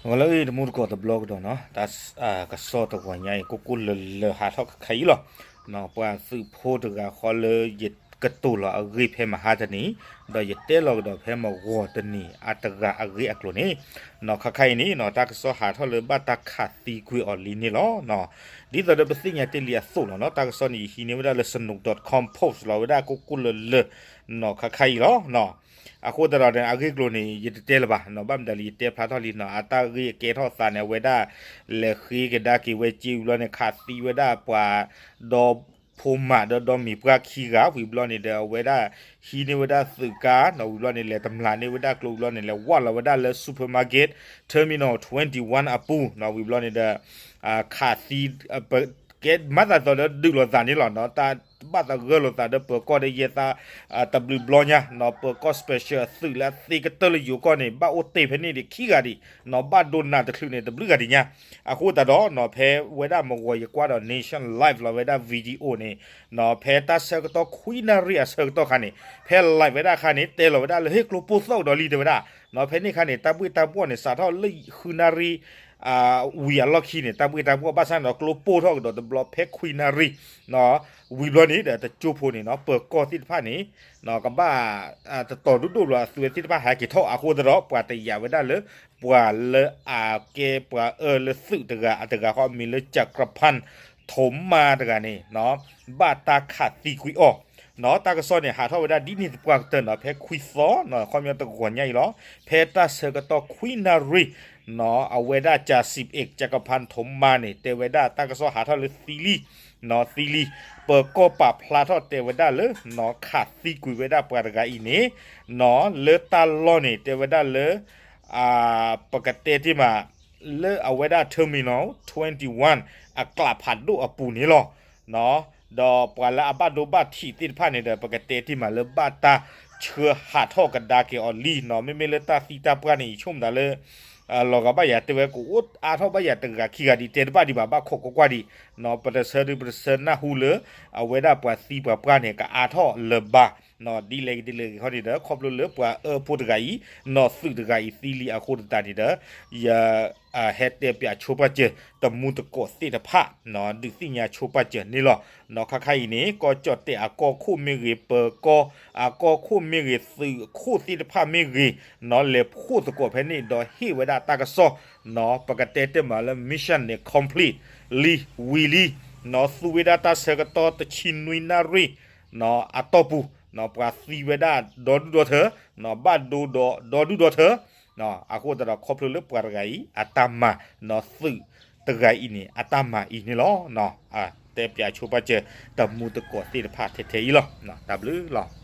ဂီၤလၢအဂ့ၤ တမူတကိးတဘျီကဒီးနီၤ, တၢ်ကစီၣ်တဂီၤညါအံၤ ကိၢ်ကိၢ်လၢၤလၢၤဟးထီၣ်ခဲခါအံၤလီၤ. ပှၤသုးဖိတဂၤဃီလၢယကတိၤလီၤအဂ့ၢ်ဖဲမဟါတနံၤ, ဒီးယတဲလီၤကဒီးဖဲမဂီၤတနံၤအတဂၤအဂ့ၢ်အကျိၤန့ၣ်, နီၤ ခါခါအံၤန့ၣ်နီၤ တၢ်ကစီၣ်ဟးထီၣ်လၢဘၣ်တၢ်ခးသံကွံာ်အီၤလံန့ၣ်လီၤ. ဒ်သိးဒီးပသ့ၣ်ညါတ့ၢ်လံအသိးလီၤနီၤ, တၢ်ကစီၣ်န့ၣ် ယဟံးန့ၢ်ဝဲဒၣ်လၢ Snow dot com post လီၤဝဲဒၣ်ကိၢ်ကိၢ်လၢၤလၢၤ နီၤ ခါခါအံၤလီၤ. အဃိသတးဒီးန့ၣ် အဂ့ၢ်အကျိၤန့ၣ် ယတတဲလၢၤဘၣ်နီၤ, ဘၣ်မတၤလၢယတဲဖျါထီၣ်လံနီၤ, အတၢ်ဂ့ၢ်အကဲထီၣ်သးန့ၣ် အဝဲဒၣ်လဲၤဃ့ကဒါက့ၤဝဲစ့ဝံၤဘျီန့ၣ် ခးသံဝဲဒၣ်ပှၤဒီဖိမးဒီးဒီမံၤပှၢ်ခံဂၤ ဝံၤဘျီန့ၣ်ဒီး အဝဲဒၣ်ဟံးန့ၢ်ဝဲဒၣ်သုးကါနီၤ, ဝံၤဘျီန့ၣ် လဲၤတမျးန့ၢ်ဝဲဒၣ်ကျိ ဝံၤဘျီန့ၣ် လဲၤဝးလီၤဝဲဒၣ်လၢ Supermarket Terminal twenty-one အပူၤနီၤ, ဝံၤဘျီန့ၣ်ဒီး ခးသံ ကဲမၤသးဒ်သိးလၢဒုးလိာ်သးန့ၣ်လီၤနီၤ, တၢ်ဘၣ်သဂၢၢ်လိာ်သးဒီးပၢၤကီၢ်ဒီးယဲသး တဘျုးဘျီညါနီၤ, ပၢၤကီၢ် special အသုးလၢအသ့ကတၢၢ်လၢယိၤကီၢ်န့ၣ် ဘၣ်အိၣ်တ့ၢ်ဖဲန့ၣ်ဒံးခံဂၤဒံး နီၤ, ဘၣ်ဒိနးတချုးန့ၣ် တဘျုးဂၤဒံးညါ. အဃိသတးဒီးနီၤ ဖဲဝဲဒၣ်မဂီၤယကွၢ်ဒီး Nation Live လီၤဝဲဒၣ် video န့ၣ်နီၤ, ဖဲတၢ်ဆၢကတီၢ်ခွံနၣ်ရံၣ်အဆၢကတီၢ်ခါန့ၣ် ဖဲ live ဝဲဒၣ်အခါန့ၣ် တဲလီၤဝဲဒၣ်လၢဟ့ၣ်ကျိပိၢ်သီၣ်ကဒီးလံတဲဝဲဒၣ်နီၤ, ဖဲန့ၣ်အခါန့ၣ် တၢ်ဘှ့ၣ်တၢ်ဘှီၣ်န့ၣ် စးထီၣ်လၢဃုနၣ်ရံၣ် ဝံၤအလီၢ်ခံန့ၣ် တၢ်ဘှ့ၣ်တၢ်ဘှီၣ် ဘၣ်ဆၣ်န့ၣ်ဒီး ကျိပိၢ်ထီၣ်ကဒီးတဘျီဖဲခွံနၣ်ရံၣ်နီၤ, ဝံၤဘျီန့ၣ်ဒီး တကၠိဖိန့ၣ်နီၤ ပၢၤကီၢ်သ့ၣ်တဖၣ်န့ၣ်နီၤ ကဘၣ် တတီၤဒိၣ်ဒိၣ်လီၤ အသုးဝဲသ့ၣ်တဖၣ်ဟဲက့ၤထီၣ် အဃိသတးဒီး ပှၤတယာ်ဝဲဒၣ်လၢ ပှၤလၢအကဲပှၤအၢလၢသုးတဂၤ အတဂၤဃီအမံၤလၢ Jakrapan Thomma တဂၤန့ၣ်နီၤ ဘၣ်တၢ်ခးသံကွံာ်အီၤနီၤ, တၢ်ကစီၣ်န့ၣ် ဟးထီၣ်ဝဲဒၣ်ဒ်န့ၣ်သပှၢ်ကတၢၢ်နီၤ ဖဲခွံသီနီၤ ခီပညီတဂီၤညါအံၤလီၤ. ဖဲတၢ်ဆၢကတီၢ်ခွံနၣ်ရံၣ်နီၤ အဝဲဒၣ် Jasip Ek Jakrapan Thomma န့ၣ် တဲဝဲဒၣ်တၢ်ကစီၣ်ဟးထီၣ်လၢသံလံ နီၤ သံလံ ပၢၤကီၢ်ပာ်ဖျါထီၣ်တဲဝဲဒၣ်လၢနီၤ ခးသံကွံာ်ဝဲဒၣ်ပှၤတဂၤအံၤန့ၣ်နီၤ လၢတၢ်လီၢ်န့ၣ် တဲဝဲဒၣ်လၢ ပကတဲတ့ၢ်မး လၢအဝဲဒၣ် Terminal twenty-one အကျးဖးဒိၣ်အပူၤန့ၣ်လီၤ. ဒီးပှၤလၢအဘၣ်ဒိဘၣ်ထံးသ့ၣ်တဖၣ်န့ၣ်ဒီး ပကတဲတ့ၢ်မးလၢဘၣ်တၢ်ဆှၢဟးထီၣ်ကဒါက့ၤအီၤလံနီၤ, မ့မ့ၢ်လၢတၢ်သံတၢ်ပှၢ်န့ၣ် ယဆိကမိၣ်သးလၢ လီၤဂာ်ဘၣ်ယၤတဲဝဲကအိၣ်အါထီၣ်ဘၣ်ယၤတဂၤခံဂၤဒံး တဲတဘၣ်ဒံးဘၣ် ဘၣ်ခိးကွၢ်ကွၢ်ဒံးနီၤ, ပတဆၢဒုပတဆၢနၢ်ဟူလၢ အဝဲဒၣ်ပှၤသံပှၤပှၢ်န့ၣ် ကအါထီၣ်လၢၤဘၣ်နီၤ, ဒ်လဲၣ်ဂ့ၤဒ်လဲၣ်ဂ့ၤခီန့ၣ်ဒီး ခီဖျိလၢပှၤအၢဖိတဂၤအံၤ နီၤ သုးတဂၤအံၤသံလံအဃိသတးန့ၣ်ဒီး ယ ဟဲတဲပၠးဆိပာ်စၢၤ တမူတကိးသ့ၣ်တဖၣ်နီၤ ဒုးသ့ၣ်ညါဆိပာ်စၢၤန့ၣ်လီၤ. နီၤ ခါခါအံၤန့ၣ် ကီၢ်ကၠီၣ်တဲၣ်အကီၢ်ခိၣ်မ့ၢ်ဂ့ၤ ပၢၤကီၢ် အကီၢ်ခိၣ်မ့ၢ်ဂ့ၤ သုးခိၣ်သ့ၣ်တဖၣ်မ့ၢ်ဂ့ၤနီၤ လဲၤဖှိၣ်သကိးဖဲန့ၣ်ဒီးဟ့ၣ်ဝဲဒၣ်တၢ်ကစီၣ်နီၤ, ပကတဲတ့ၢ်မးလၢ mission န့ၣ် complete လံ ဝံၤလံနီၤ, သူဝဲဒၣ်တၢ်ဆၢကတီၢ်တဆံနွံနၣ်ရံၣ်နီၤ အတီၢ်ပူၤနီၤ ပှၤသံဝဲဒၣ်ဒီဒူၣ်ဒီထၢနီၤ, ဘၣ်ဒိဒီးဒီဒူၣ်ဒီထၢ အဃိသတးဒီးခီဖျိလၢပှၤတဂၤအံၤ အတၢ်မၤနီၤ သုးတဂၤအံၤန့ၣ် အတၢ်မၤအံၤန့ၣ်လီၤ. တဲပၠးဆိပာ်စၢၤ တမူတကိးသ့ၣ်တဖၣ်ထဲထဲအံၤလီၤ. တၢ်ဘျုးလီၤ.